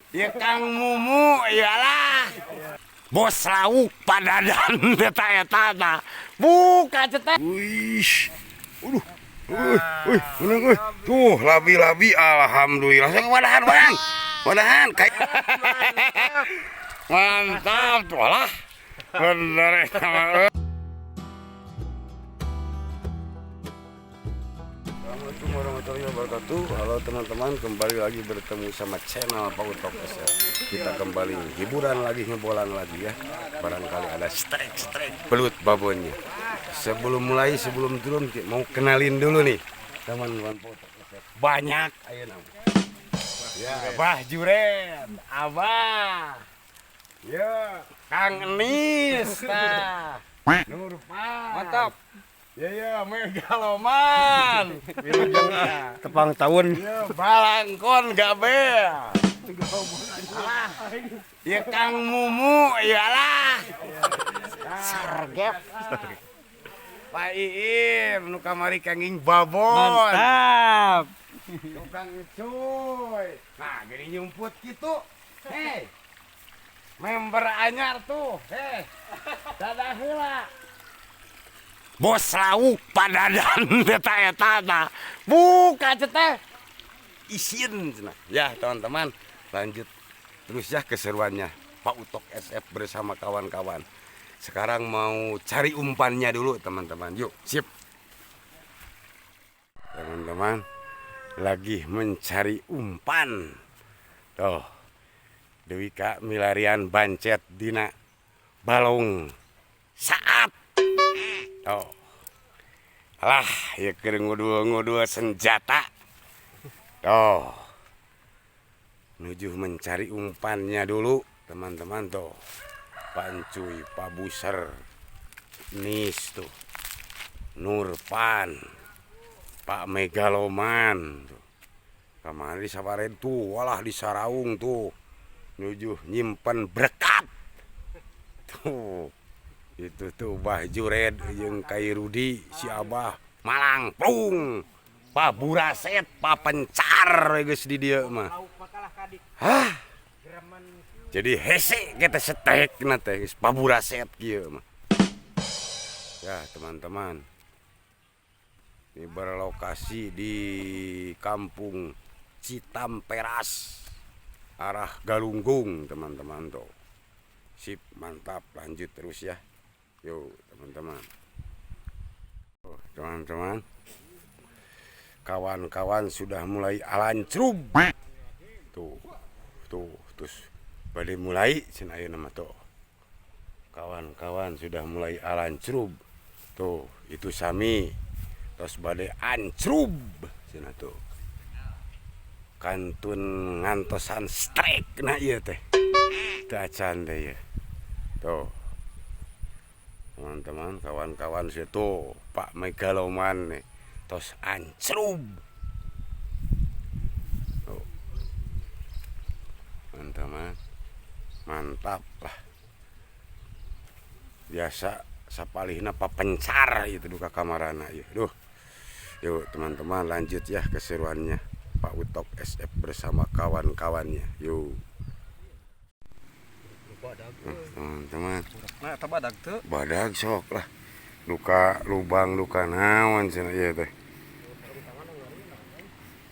Ya Kang Mumu, iyalah. Bos lauk padadan eta eta ta. Buka cetek. Wih. Aduh. Wih, wih, menang euy. Tuh, labi-labi alhamdulillah. Sok wadahan, wadahan. Wadahan. Mantap tuh lah. Bener eta mah. Assalamualaikum warahmatullahi wabarakatuh. Halo teman-teman, kembali lagi bertemu sama channel Pak Utok SF. Kita kembali hiburan lagi, ngebolang lagi ya. Barangkali ada strike-strike belut babonnya. Sebelum mulai, sebelum turun, mau kenalin dulu nih teman-teman Pak Utok SF. Banyak, ayo nama. Ya, Abah Juren, Abah. Ya, Kang Enis, nah. Nurpan. Mantap. Ya ya, Megaloman. Tepang tahun. Ya, Balangkon Gabel. Alah. Ya Kang Mumu, iyalah. Sergep. Pak Iim, nu kamari kenging babon. Mantap. Tukang cuy. Nah, gini nyumput gitu. Hei. Member anyar tuh. Hei. Dadah heula. Bos lauk padadan eta eta ta. Buka cetek. Isin cenah. Ya, teman-teman, lanjut terus ya keseruannya Pak Utok SF bersama kawan-kawan. Sekarang mau cari umpannya dulu, teman-teman. Yuk, sip. Teman-teman, lagi mencari umpan. Tuh. Dewi ka milarian bancet dina balong saat. Tuh. Alah, ya keur ngudul-ngudul senjata. Tuh. Menuju mencari umpannya dulu, teman-teman tuh. Pancuy, Pabuser, Nis tuh. Nurpan, Pak Megaloman tuh. Kamari sabaren tuh, walah di Saraung tuh. Nuju nyimpen berkat. Tuh. Itu tuh Bah Jured jeung Kai Rudi si Abah Malang plung. Pak Buraset, Pak Pencar geus di dieu mah. Hah? Jadi hese kita setrek na teh geus Paburaset kieu mah. Ya, teman-teman. Ini berlokasi di Kampung Citamperas arah Galunggung, teman-teman tuh. Sip, mantap, lanjut terus ya. Yuk, teman-teman. Oh, teman-teman. Kawan-kawan sudah mulai alancrub. Tuh, tuh, terus bade mulai cenah ayeuna mah tuh. Kawan-kawan sudah mulai alancrub. Tuh, itu sami. Terus bade ancrub cenah tuh. Kantun ngantosan strike na ieu teh. Teu acan teh ieu. Tuh. Teman-teman, kawan-kawan situ Pak Megaloman nih. Tos ancrub. Tuh. Teman-teman, mantap lah. Biasa sapalihna papencar itu duka kamarana ieu. Duh. Yuk teman-teman lanjut ya keseruannya Pak Utok SF bersama kawan-kawannya. Yuk. Teman-teman. Nah, eta badag teu. Badag sok lah. Luka lubang luka naon cenah ieu teh.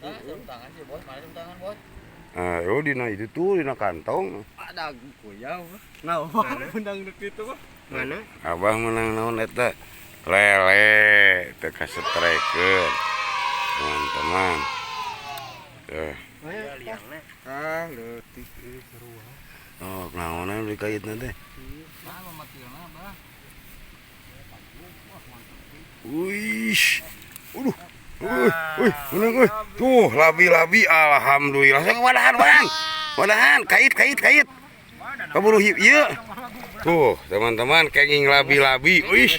Sarung tangan sih, Bos. Mana sarung tangan, Bos? Ah, yo dina itu tuh dina kantong. Badag kuyau. Nah, menang deuk itu, Bos. Mana? Abah menang naon eta? Lele teu kasetrekeun. Teman-teman. Tuh. Ah, leutik ieu seru. Oh, naonan dikaitna teh? Bah, mamatilna, Bah. Wih. Aduh. Wih, wih, menang euy. Tuh, labi-labi alhamdulillah. Sok wadahan, wadahan. Wadahan, kait, kait, kait. Kaburu hiu ieu. Tuh, teman-teman kenging labi-labi. Wih.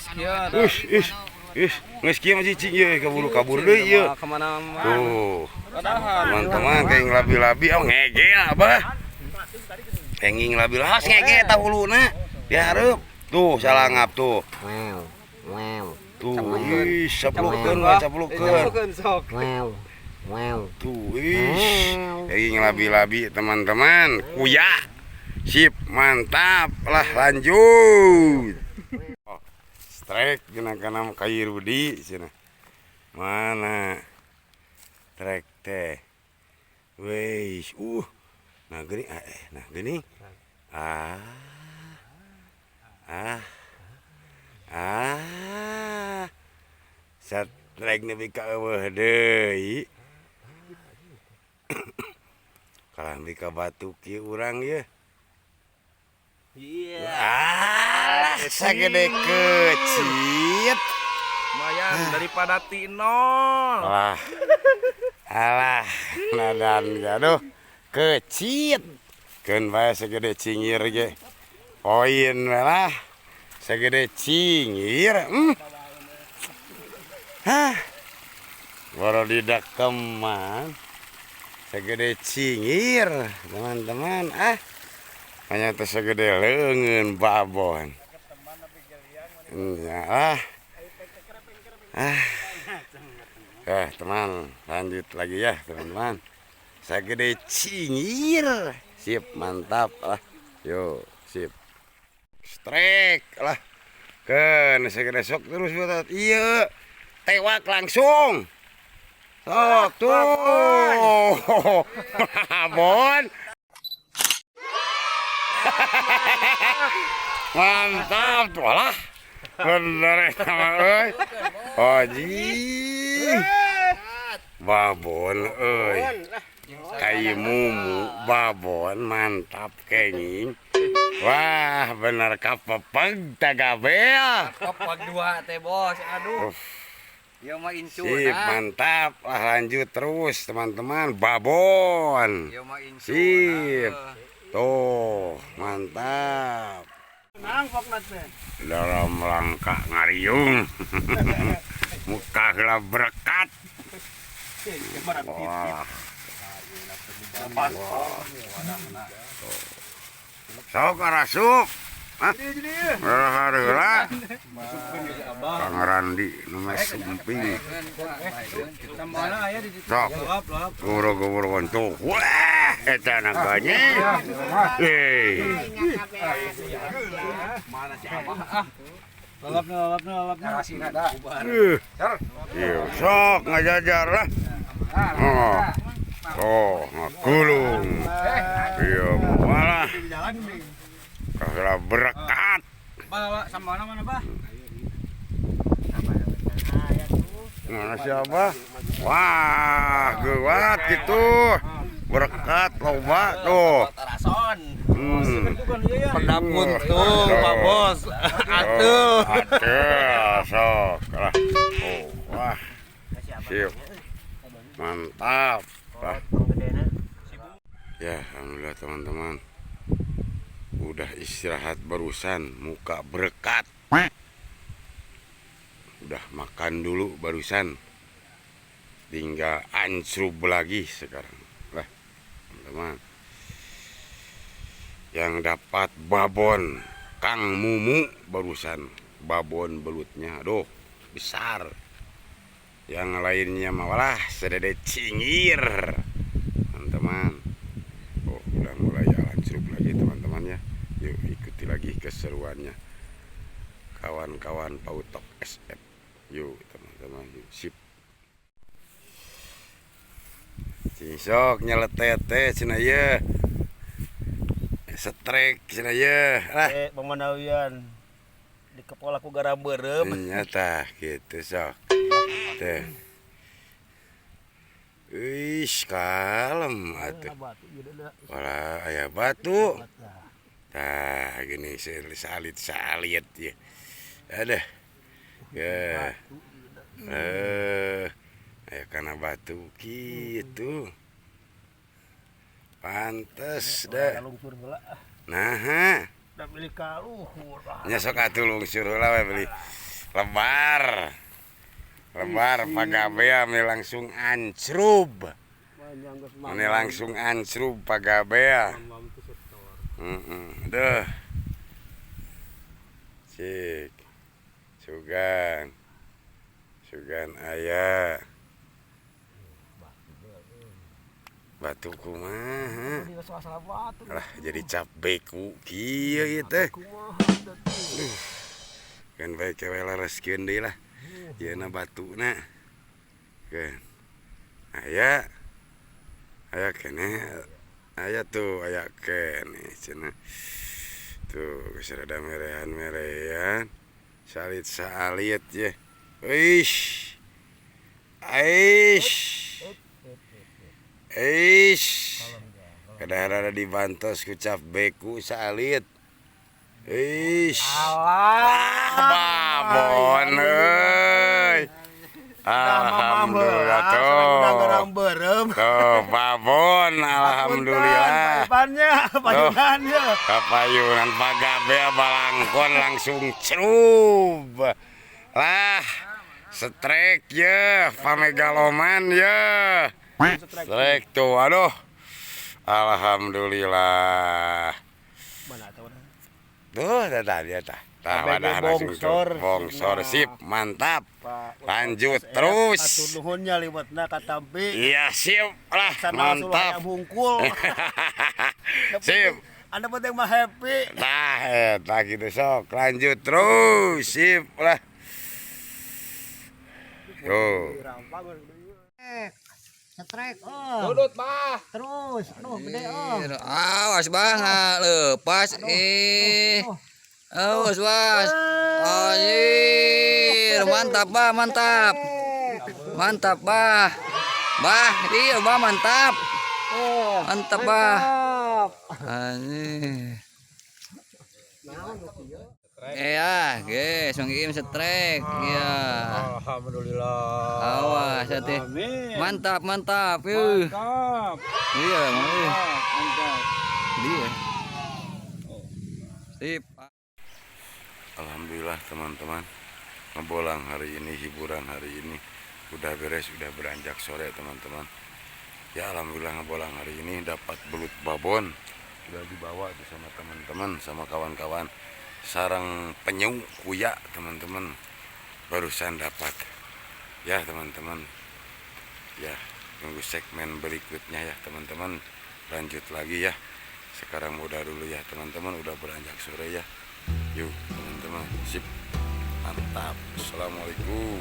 Wih, ih. Ih, geus kieu mah cicing ieu kaburu kabur deui ieu. Kemana? Tuh. Teman-teman kenging labi-labi oh ngegel abah. Kenging labi laos ngege tah huluna. Dihareup. Tuh salangap tuh. Wow, wow, Tuh, ih, saplukeun wae, saplukeun. Saplukeun sok. Wow. Tuh, ih, lagi ngelabi-labi teman-teman. Kuya. Sip, mantap lah, lanjut. Oh, strike kena kana kai Rudi cenah. Mana? Trek teh. Wih, nah gini, nah gini. Ah. Ah. Ah. Strike nepi ka eueuh deui. Kalah nepi ka batu kieu urang ye. Iya. Alah, sagede kecit. Lumayan daripada ti nol. Alah. Alah, nadan gaduh kecit. Keun bae segede cingir ge. Poin we lah. Segede cingir. Hah. Baru didakeman. Segede cingir, teman-teman. Ah. Hanya teh segede leungeun babon. Ya lah. Ah. Teman, lanjut lagi ya, teman-teman. Segede cingir. Sip, mantap lah. Yo, sip. Strike lah. Keun segede sok terus buat iya. Tewak langsung. Sok tuh. Babon. Mantap tuh lah. Bener sama euy. Anjing. Babon euy. Kai mumu babon mantap kenging. Wah, bener kapepeg tagabel. Kapepeg dua teh bos. Aduh. Ya mah incu. Sip, mantap. Lah lanjut terus teman-teman. Babon. Ya mah incu. Sip. Tuh, mantap. Dalam rangka ngariung. Muka heula berkat. Wah. Wah. Sok arasup. Hah? Heula. Kang Randi nu mes sumping. Sok. Guru-guru tuh. Wah, eta naganya. Eh. Lalapna. Iya, sok ngajajar lah. Oh. Oh, ngagulung. Iya, malah. Kalah berkat. Bawa sama mana mana, Bah? Mana siapa? Wah, geuwat gitu. Berkat loba tuh. Pendapun tuh, Pak Bos. Atuh. Atuh, sok lah. Oh, wah. Sip. Mantap. Lah. Ya, alhamdulillah teman-teman. Udah istirahat barusan, muka berkat. Udah makan dulu barusan. Tinggal ancrub lagi sekarang. Lah, teman-teman. Yang dapat babon Kang Mumu barusan, babon belutnya, aduh, besar. Yang lainnya malah sedede cingir, teman-teman. Oh, udah mulai ancrub lagi teman-teman ya. Yuk ikuti lagi keseruannya kawan-kawan Pautok SF. Yuk teman-teman, yuk sip. Cisok nyeletet cenah ye. Strike cenah ye. Lah, pemanawian di kepala ku garam beureum. Nya tah kitu sok. Teh. Wih, kalem atuh. Walah, aya batu. Tah, gini salit-salit ya. Ada. Ya. Aya kana batu kitu. Pantes dah. Nah, da beli ka luhur. Nya sok atuh lungsur heula we beli. Lebar. Lebar pagabea me langsung ancrub. Mane langsung ancrub pagabea. Duh. Cik. Sugan. Sugan aya. Batu kumaha? Di masalah batu. Lah jadi cap beku kieu ieu teh. Kumaha teh? Kan bae kewe lereskeun deui lah. Ieu na batuna. Keun. Aya. Aya keneh. Aya tuh, aya keneh cenah. Tuh, geus rada merehan-merehan. Salit saalit ye. Wih. Aish. Eish. Kedah rada dibantos ku cap beku saalit. Eish. Alah. Babon euy. Alhamdulillah tuh. Beureum. Tuh babon alhamdulillah. Payunannya, payunannya. Kapayunan pagabe balangkon langsung cerub. Lah, strike ye, pamegaloman ye. Strike tuh, aduh. Alhamdulillah. Mana tahu? Tuh, tah dia tah. Tah wadah langsung tuh. Bongsor sip, mantap. Lanjut terus. Atur nuhunnya liwetna katampi. Iya, sip lah, mantap. Bungkul. Sip. Anda penting mah happy. Tah, eta gitu sok. Lanjut terus, sip lah. Tuh. Strike, oh. Dudut, Bah. Terus, aduh gede oh. Awas bang, lepas eh. Awas was. Anjir, mantap bah, mantap. Mantap bah. Bah, iya bah mantap. Mantap bah. Anjir. Iya, guys, Mang Iim strike. Iya. Alhamdulillah. Awas hati. Mantap, mantap. Yuh. Mantap. Iya, Mang Iim. Mantap. Dia. Sip. Alhamdulillah teman-teman, ngebolang hari ini, hiburan hari ini udah beres, udah beranjak sore teman-teman. Ya alhamdulillah ngebolang hari ini dapat belut babon, udah dibawa tuh sama teman-teman, sama kawan-kawan. Sarang penyu kuya teman-teman, barusan dapat. Ya teman-teman, ya tunggu segmen berikutnya ya teman-teman, lanjut lagi ya. Sekarang udah dulu ya teman-teman, udah beranjak sore ya. Yuk teman-teman, sip, mantap. Assalamualaikum.